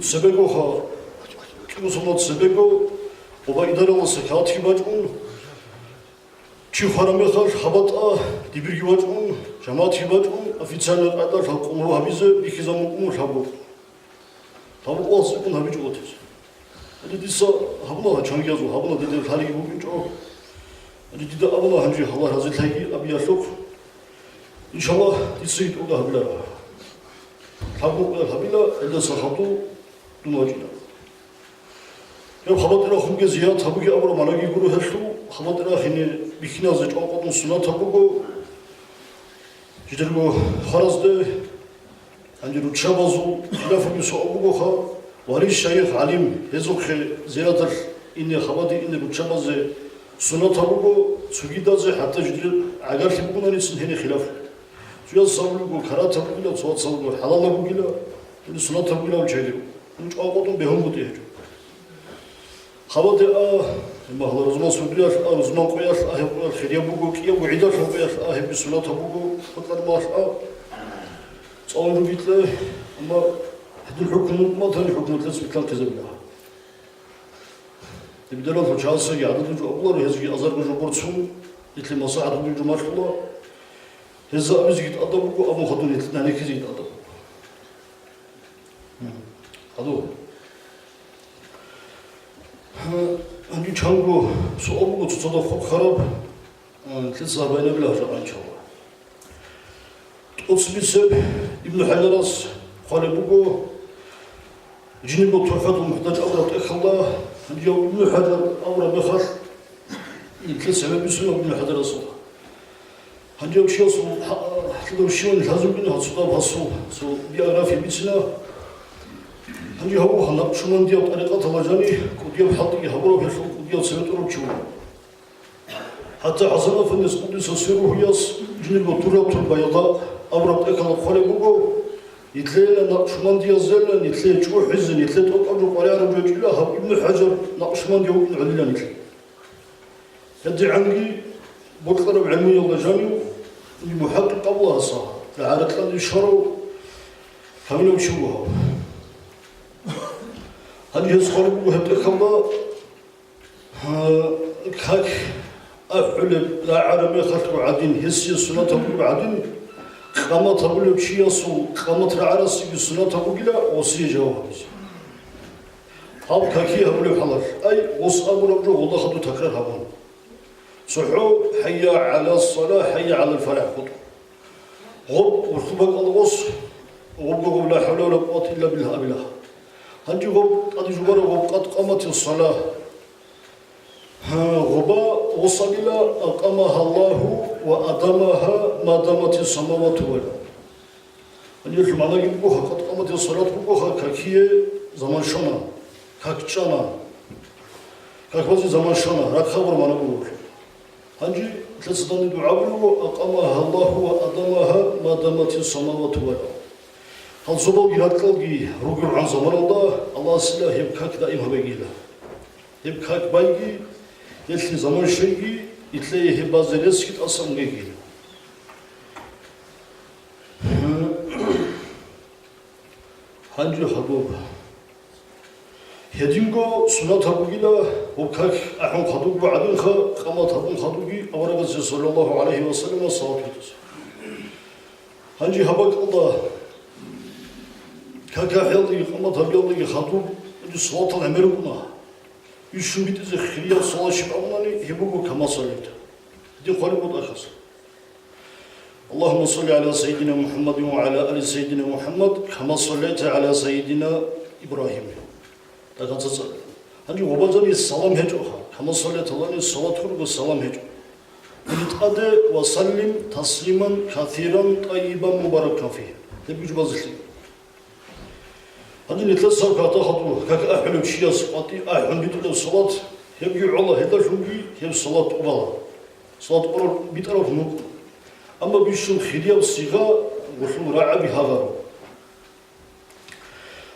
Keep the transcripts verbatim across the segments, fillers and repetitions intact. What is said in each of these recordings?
Цебегоха, кӀиго соналъ цебего, къоба идараласа калатги бачӀун, чи хвараб мехалъ хабатӀа дибирги вачӀун, жамагӀатги бачӀун, официальный къайдалъ къулгьу гьабизе бихьизабун букӀун лъабго. Лъабго къоялъ цӀикӀкӀун гьабичӀо гъотизе. Гьанже дица гьабуна чангиязул, гьабуна дида лъалги букӀинчӀо. Гьанже дида абуна гьанже гьалар гьазилъайги абиялъухъ. Иншаллагь, дица гьитӀулда гьабилара. Лъабго къоялъ гьабила, гьелдаса хадув дун вачӀина. Гьеб хабатӀирахунги зиярат гьабуги абураб манаги гуро гьелъул, хабатӀирахине бихьиназе чӀванкъотӀун суннатаб буго, жидерго хваразде, гьанже руччабазул хилафаги суал бугоха, варис шайих гӀалим, гьезухъе зияраталъ ине, хабаде ине руччабазе суннатаб буго, цогидазе хӀатта жидер гӀагарлъи бугонаницин гьене хилаф. Цояз абулеб буго, карагьатаб бугила, цояз абулеб буго, хӀалалаб бугила, гьеле суннатаб бугилан чагӀи. Гьанже чӀванкъотӀун бегьунгутӀи гьечӀо. Хабаде а, гьеб магьла рузман сурдиялъ а, рузман къоялъ а, гьеб къоялъ хирияб буго, кӀиябго гӀидалъул къоялъ а, гьебги суннатаб буго, бакьармалъ а. ЦӀалун ругелъе, амма гьедин хӀукму, матани хӀукму лъес битӀан ккезабила. Дибдералъул чагӀасаги гӀададулчӀо абуларо, гьезги азарго жо борцун, нилъе маслагьат бугеб жо малъула. Гьезда абизеги тӀадаб буго, абун хадуб нилъ нахъе ккезеги тӀадаб буго. Гьадур. Гьанже чанго суал буго цоцазда хъвараб, а, лъица гьабайнабила гьажа гӀанчала. ТӀоцебесеб Ибну ХӀажарас хъвалеб буго, жинибго ТухӀфатул МухӀтаж абураб тӀехьалда, гьанже Ибну ХӀажар абураб мехалъ, нилъеца гьаб бицунеб Ибну ХӀажарасул. Гьанже гьав чиясул хӀа-, гьалъидав щиван лъазабугин гьацудаб гьасул, гьасул биография бицина. Гьанже гьав вугьана Накъшбандияб тӀарикъаталда жани кӀудияб хӀалтӀиги гьабураб, гьелъул кӀудияв цебетӀурав чи вугев. ХӀатта ХӀасан-афандияс, къуддиса сирругьуяс, жинибго Дурратул Байда абураб тӀехьалда хъвалеб буго, нилъеда Накъшбандиязелда нилъее чӀухӀизе, нилъее тӀокӀаб жо къваригӀараб жо гьечӀила, гьаб Ибну ХӀажар Накъшбандияв вукӀин гӀолила нилъ. ГьедигӀанги бокьараб гӀелмуялда жанив, мухӀакъикъ абула гьас, рагӀа-ракьалде щварав камилав чи вуго гьав. Гьанже гьес хъвалеб буго гьеб тӀехьалда, гьа, как ахӀулеб рагӀараб мехалъго гӀадин, гьесие суннатаб буго гӀадин, къамат гьабулев чиясул къамат рагӀарасеги суннатаб бугила гъосие жаваб гьабизе. Гьаб какие гьабулеб хӀалалъ, ай, гъос абураб жо гъолда хадуб такрар гьабун. ЦохӀо «ХӀайя гӀала ссала, хӀайя гӀалал фалахӀ» хутӀун. Гъоб гъулъул бакӀалда гъос, гъобго гъоб «Ла хӀавла ва ла къуввата илла биллагь» абила. Гьанже гъоб тӀаде жубараб гъоб «Къад къаматис сала». Гъоба гъос абила: «Акъамагьа Аллагьу ва адамагьа ма даматис самавату вал ард». Гьанже гьелъул магӀнаги буго, къад къаматис салат буго, какие заман щвана, как чӀана, как базе заман щвана, ракагъур магӀна буго. Гьанже лъацаданги дугӀа буго: «Акъамагьа Аллагьу ва адамагьа ма даматис самавату вал ард». Гьал зобалги ракьалги ругелгӀан заманалда Аллагьасила гьеб как даим гьабегила. Гьеб как байги, гьелъие заман щвейги, нилъее гьеб базе ресги тӀаса унгеги. Гьанже хадуб. Гьединго суннатаб бугила, гьеб как ахӀун хадубго гӀадинха, къамат гьабун хадубги аварагасде саллаллагьу гӀалайгьи ва саллам салат битӀизе. Гьанже гьаб бакӀалда, как ахӀиялдаги къамат гьабиялдаги хадуб, гьанже салатал гӀемер букӀуна. Бищун битӀизе хирияб салат щиб абунани, гьеб буго: «Кама саллайта». Гьедин хъвалеб буго тӀахьазда: «Аллагьумма салли гӀала сайидина МухӀаммадин ва гӀала али сайидина МухӀаммад, кама саллайта гӀала сайидина Ибрагьим». ТӀахьазда цо-, гьанже гъобазани салам гьечӀоха, «Кама саллайта» абуни салат гурого, салам гьечӀо. Гьанже тӀаде: «Ва саллим таслиман касиран тӀайибан мубаракан фигь». Гьеб гьеб базелъи. Гьанже нилъеца как ахӀулев чияс къватӀи ахӀун битӀулеб салат, гьебги гӀола, гьелдалъунги гьеб салат тӀубала. Салат къорол битӀараб мукӀ. Амма бищун хирияб сигъа гъулъул рагӀаби гьагъаро.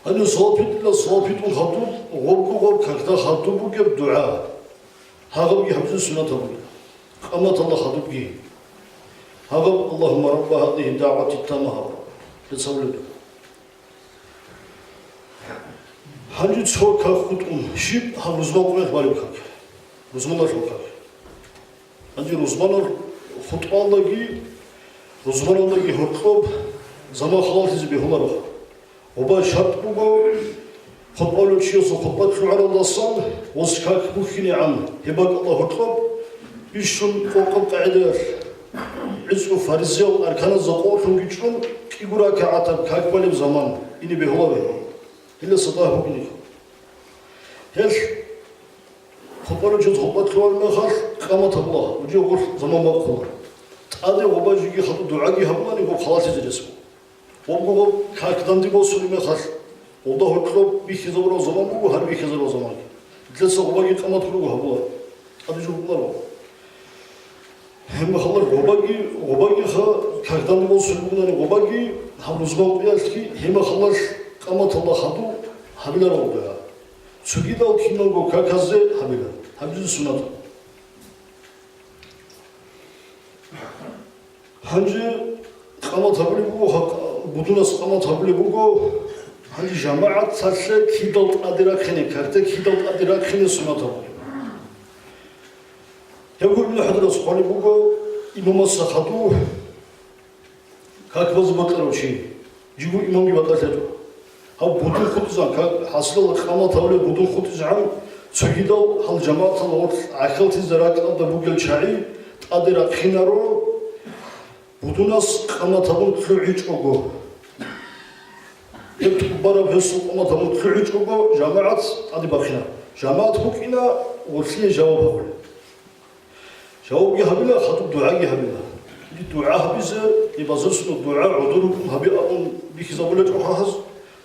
Гьанже салат битӀила, салат битӀун хадуб, гъобго гъоб какда хадуб бугеб дугӀа. Гьагъабги гьабизе суннатаб бугеб. Къаматалда хадубги. Гьагъаб: «Аллагьумма рабба гьазигьи дагӀвати тамма», гьаб. Гьеб цавлеб. Гьанже цо как хутӀун, щиб гьаб рузман къоялъ балеб как? Рузманалъул как. Гьанже рузманал хутӀуялдаги, рузманалдаги гьоркьоб заман халалъизе бегьуларо. Гъоба шартӀ буго, хутӀбалев чиясул хутӀба лъугӀаралдасан гъос как бухьинегӀан гьеб бакӀалда гьоркьоб, бищун къокъаб къагӀидаялъ, гӀицӀго фаризиял арканазда къокълъунги чӀун, кӀиго ракагӀатаб как балеб заман ине бегьуларо. Гьелдаса дагь букӀине. Гьелъ хутӀбалев чияс хутӀба лъугӀараб мехалъ, къамат гьабула, гьанже гъолъ заман бахъула. ТӀаде гъоба жеги хадуб дугӀаги гьабуланиго, халалъизе рес буго. Гъобго гъоб как данде босулеб мехалъ, гъолда гьоркьоб бихьизабураб заман буго, гьаниб бихьизабураб заманги. Нилъеца гъобаги къамат гурони гьабула, тӀаде жо букӀунаро. Гьеб мехалъ гъобаги, гъобагиха, как данде босулеб бугони гъобаги, гьаб рузман къоялъги, гьеб мехалъ къаматалда хадуб гьабиларо дугӀа. Цогидал киналго каказде гьабила, гьабизе суннат. Гьанже къамат гьабулеб буго, гьаб-, будунас къамат гьабулеб буго, гьанже жамагӀаталъе кидал тӀаде рахъине, какде кидал тӀаде рахъине суннат гьабула. Гьеб гьеб мехалъ хъвалеб буго, имамасда хадуб как базе бокьарав чи, жиго имамги батӀалъи гьечӀо. Гьаб будун хутӀизегӀан, как хӀасилалда къамат гьабулеб будун хутӀизегӀан, цогидал гьал жамагӀаталда гъорлъ гӀахьаллъизе ракьалда бугел чагӀи тӀаде рахъинаро, будунас къамат гьабун лъугӀичӀого. Гьеб тӀубараб гьесул къамат гьабун лъугӀичӀого, жамагӀат тӀаде бахъина. ЖамагӀат букӀина гъолъие жаваб гьабулеб. Жавабги гьабила, хадуб дугӀаги гьабила. Или дугӀа гьабизе, гьеб базасуна дугӀа гӀодор рукӀун гьабе абун бихьизабулеб чӀухӀахӀаз,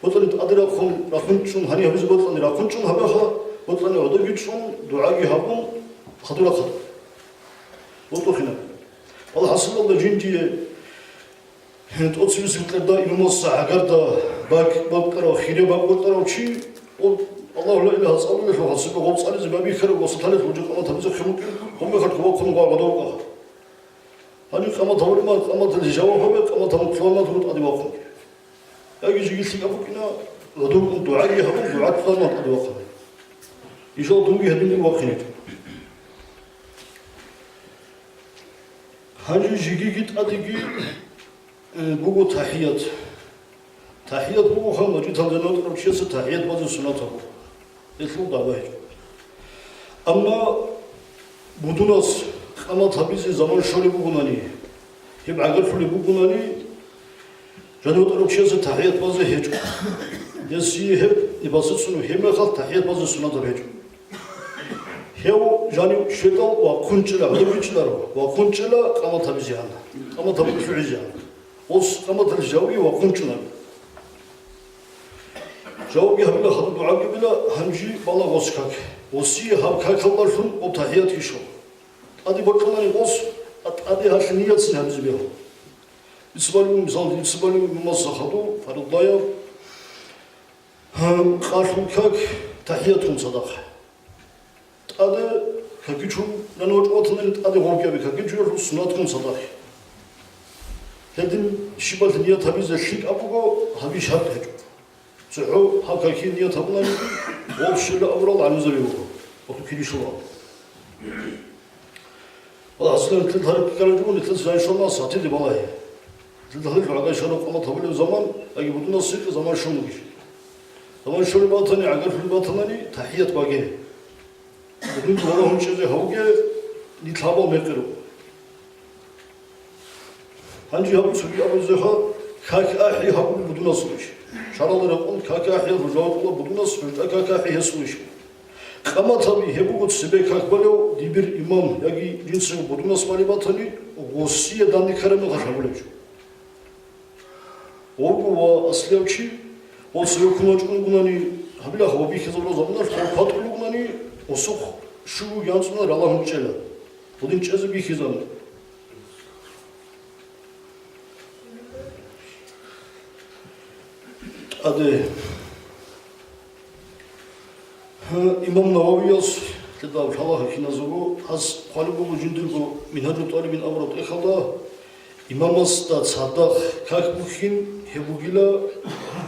боцӀани тӀаде рахъун, рахъун чӀун, гьаниб гьабизе боцӀани рахъун чӀун гьабеха, боцӀани гӀодорги чӀун, дугӀаги гьабун, хадур рахъа. БутӀухъина. ВалхӀасилалда жиндие Гье, тӀоцебесеб кьерда имамасда гӀагарда бакӀ-, бакӀарав, хире бакӀ бакӀарав чи, о, Аллагьу ла илагьа цӀалулелъул гьасиба гъов цӀализе бабихьараб ва саталъ гьужа къамат гьабизе хъемукӀин, гьумехалъ вахъун ва гъадав кӀа. Гьанив къамат гьабулеб ман, къаматалъе жаваб гьабе, къамат гьабун лъугьанал гьурун тӀаде вахъун. Яги жиги лъикӀаб букӀина, гъадуркӀун дугӀаги гьабун, дугӀа лъугьанал тӀаде вахъун. Иншаллагь, дунги гьединги вахъинитӀа. Гьанже жигиги тӀадеги Э, буго тахӀият. ТахӀият буго хан вачӀитал жанивтӀарав чиясе тахӀият базе суннат гьабур. Гьелъул дагьба гьечӀо. Амма будунас къамат гьабизе заман щолеб бугунани, гьеб гӀагарлъулеб бугунани, жанивтӀарав чиясе тахӀият базе гьечӀо. Гьесие гьеб ибасицун гьеб мехалъ тахӀият базе суннат гьаб гьечӀо. Гьев жанив щведал вахъун чӀела, гьудул бичӀчӀиларо, вахъун чӀела къамат гьабизе гьанна, къамат гьабун лъугӀизе гьанна. Гъос къаматалъ жавги вахъун чӀунаб. Жавги гьабила, хадуб дугӀаги гьабила, гьанжи бала гъос как. Гъосие гьаб какалдалъун гъоб тахӀият гьишо. ТӀаде бокьулани гъос, а тӀаде гьалъ ниятцин гьабизе бегьу. Ицбалиун, мисал, ицбалиун имамасда хадуб, фаридаяв, гьаб къалъул как тахӀиятгун цадахъ. ТӀаде какичун нанавачӀватанани тӀаде гъоркьаби какичуялъул суннатгун цадахъ. Гьедин щибалъ ният гьабизе лъикӀаб буго, гьаби шартӀ гьечӀо. ЦохӀо гьаб какие ният гьабунани, гъов щвела абурал гӀалимзаби буго, гъов килищула. Ва гьасилан нилъер гьариб ккараб жо, нилъер зайшона сатиде балагье. Нилъер гьариб гӀагар шараб къамат гьабулеб заман, яги будунас сихъ заман щун бугищ. Заман щолеб батани, гӀагарлъулеб батанани, тахӀият баге. Будун дугӀа гьунчӀезе гьавуге, нилъ гьабал мекъи руго. Гьанже гьаб цоги абурзеха, как ахӀи гьабули будунас гьунч. Шаралда рекъон как ахӀи ружаватула будунас, хӀужда как ахӀи гьесулищ. Къамат гьаби гьеб буго цебе как балев дибир имам яги жинцего будунас балеб батани, гъосие данде ккараб мехалъ гьабулеб жо. Гъого ва аслияв чи, гъо цеве ккун вачӀунгунани, гьабилахъ ва бихьизабураб заманалъ гъо патӀулугунани, гъосухъ щугу гьанцӀуна ралагьун чӀела. Гъудин чӀезе бихьизабун. ТӀаде. Гьа, имам Нававияс, лъидал лъалаха киназего, гьас хъвалеб буго жиндирго Мингьажул тӀалибин абураб тӀехьалда, имамасда цадахъ как бухьин гьеб бугила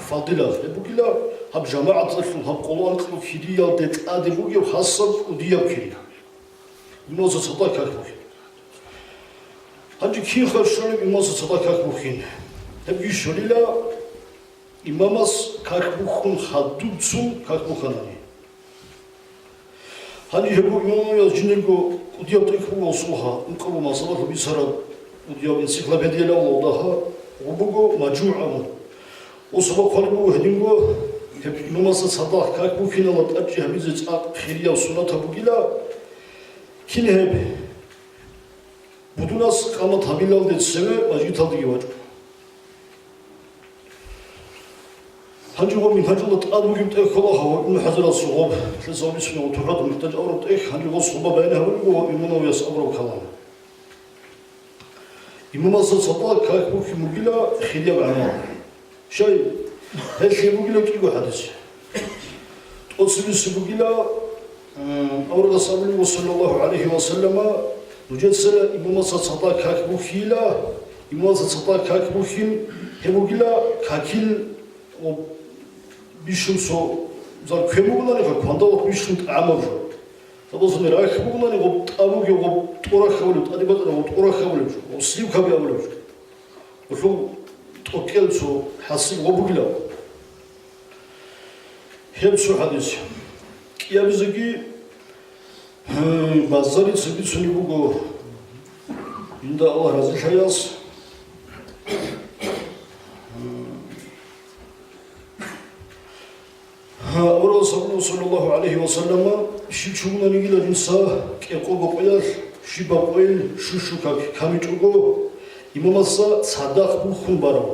Фадилат гьеб бугила гьаб жамагӀаталъул гьаб къоло анкьго кириялде тӀаде бугеб хасаб кӀудияб кири. Имамасда цадахъ как бухьи. Гьанже кинха щолеб имамасда цадахъ как бухьин? Гьебги щолила имамас как бухьун хадубцун как бухьанани. Гьанже гьеб имамиял жиндирго кӀудияб тӀехь буго, гъосул гьа, ункъабго масъалалъул бицараб кӀудияб энциклопедиял авлалдаха гъо буго МажмугӀ абун. Гъосул бахъалеб буго гьединго, гьеб имамасда цадахъ как бухьинала тӀадчӀи гьабизе цӀакъ хирияб суннатаб бугила, кин гьеб будунас къамат гьабилалде цеве мажгиталдеги вачӀун. Гьанже гъо Мингьажалда тӀад бугеб тӀехь ккола гьав Ибн ХӀажарасул гъоб, лъезал бицунеб ТухӀфатул мухӀтаж абураб тӀехь, гьанже гъос гъоба баян гьабулеб буго Имам Нававияс абураб калам. Имамасда цадахъ как бухьи бугила хирияб гӀамал. Щай, гьелъие бугила кӀиго хӀадис. ТӀоцебесеб бугила, м, аварагас абулеб, саллаллагьу гӀалайгьи ва саллама, нужецала имамасда цадахъ как бухьила, имамасда цадахъ как бухьин, гьеб бугила какил ва бищун цо зар квен бугонаниха, квандал вахъ бищун тӀагӀамаб жо. Дабазуни рахь бугонани, гъоб тӀа бугеб, гъоб тӀорахь абулеб, тӀаде батӀараб гъоб тӀорахь абулеб жо, гъоб сливка абулеб жо. Гъолъул тӀокӀел цо хӀасил гъоб бугилан. Гьеб цо хӀадис. КӀиабизеги, гьу, базарица бицунеб буго, жинда Аллагь разилъаяс. Гьу, аварагас абуна, саллаллагьу гӀалайгьи ва саллама, щив чи вугонанигила жинца кӀикъого къоялъ щибаб къойил щущу как камичӀого, имамасда цадахъ бухьун барав.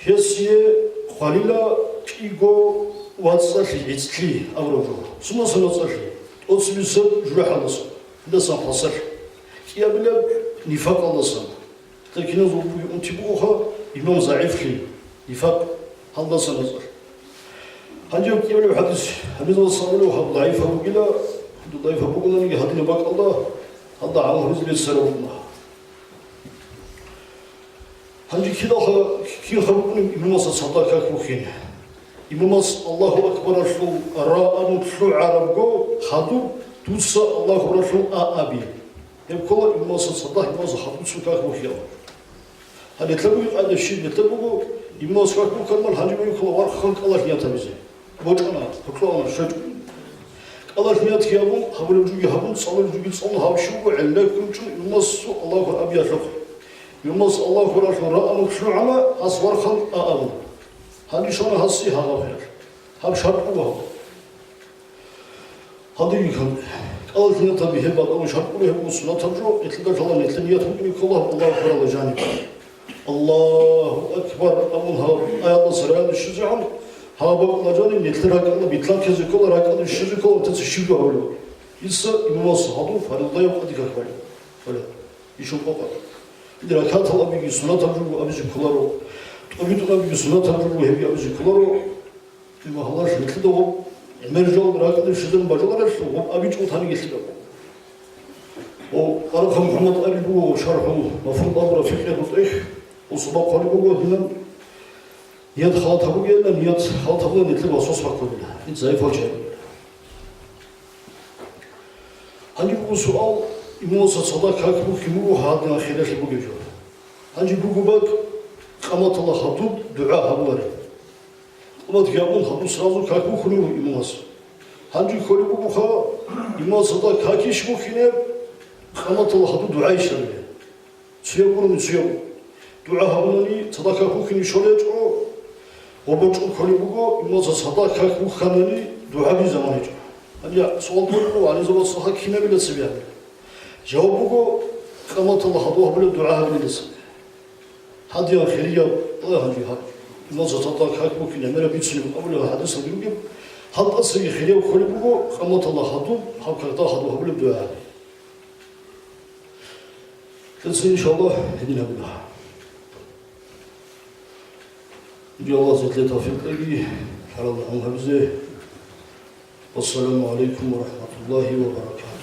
Гьесие хъвалила кӀиго вацӀцӀалъи, гӀицӀлъи абураб жо. Сунасан вацӀцӀалъи? ТӀоцебесеб журахӀалдасан, гьелдасан хвасарлъи. КӀиабилеб нифакъалдасан. Гьелда киназулги унти бугоха, имам загӀифлъи, нифакъ гьалдасан вацӀцӀалъи. Гьанже кӀиабилеб хӀадис, гьабизабаз абулев гьаб дагӀифаб бугила, гьанже дагӀифаб бугонаниги гьадинаб бакӀалда, гьалда гӀамал гьабизе беццараб букӀуна. Гьанже кидалха, кинха букӀунеб имамасда цадахъ как бухьин? Имамас Аллагьу акбаралъул раан лъугӀарабго хадуб дуца Аллагьу акбаралъул а аби. Гьеб ккола имамасда цадахъ имамасда хадубцун как бухьи абун. Гьанже нилъер бугеб къагӀида щиб? Нилъер буго, имамас как бухьармал гьанже бугеб ккола вархъан кӀалалъ ният гьабизе. БочӀана, гьоркьоана, щвечӀо. КӀалалъ ният гьабун, гьабулеб жоги гьабун, цӀалулеб жоги цӀалун, гьаб щибго гӀеллаккун чӀун имамасул Аллагьу акбар абиялъухъ. Имамас Аллагьу акбаралъул раан лъугӀана, гьас вархъан а абун. Гьанже щвана гьасие гьагъаб хӀал. Гьаб шартӀ буго гьаб. Гьадинги кан, кӀалалъ ният гьаби гьеб батӀалъун шартӀ буго, гьеб буго суннатаб жо, гьелъидалъала нилъер ният букӀине ккола гьаб Аллагьу акбаралда жаниб. Аллагьу акбар абун гьаб аялдаса рагӀалде щвезегӀан, гьаб бакӀалда жаниб нилъер ракӀалда битлъанхъизе ккола, ракӀалде щвезе ккола, нилъеца щибго гьабулеб. Дица имамасда хадуб фаризаяб къаде как балев. Балев. Ишун къокъа. Ракатал абиги суннатаб жо буго абизе кколаро, тӀобитӀун абиги суннатаб жо буго, гьебги абизе кколаро. Имагьлаш гьелъидал гъоб гӀемер жал ракӀалде щвезарун бажаларелъул гъоб абичӀого таниги лъикӀаб. О, Къарахъа МухӀаммад абулеб буго ШархӀул Мафруд абураб фикъгьияб тӀехь, о, сабаб хъвалеб буго гьединан, ният халат гьабугеян, ният халат гьабуна, нилъер васвас баккулила, нилъ загӀипал чагӀи. Гьанже буго суал, имамасда цадахъ как бухьи буго гьадинаб хиралъи бугеб жо. Гьанже буго бакӀ, къаматалда хадуб дугӀа гьабулареб. Къамат гьабун гьадин сразу как бухьулев имамас. Гьанже кколеб бугоха, имамасда какищ бухьинеб, къаматалда хадуб дугӀайищ гьабилеб? Цояб гурони цояб. ДугӀа гьабунани цадахъ как бухьине щолечӀо, ва бочӀун кколеб буго, имамасда цадахъ как бухьанани дугӀаби заман гьечӀо. Гьанже суал кколеб буго, гьанизабацаха кинабила цебе гьабилеб? Жаваб буго, къаматалда хадуб гьабулеб дугӀа гьабилеб цебе. Гьадинаб хирияб, гьанже гьаб. Имамасда цадахъ как бухьине гӀемераб бицунеб абулеб хӀадисалги ругеб, гьаб тӀасаги хирияб кколеб буго, къаматалда хадуб, гьаб какда хадуб гьабулеб дугӀа гьаби. Лъеца, иншаллагь, гьедин гьабила. Аллагьас нилъее тавфикъ кьеги, хӀалал гӀамал гьабизе. Вассаламу гӀалайкум ва рахӀматуллагьи ва баракатугь.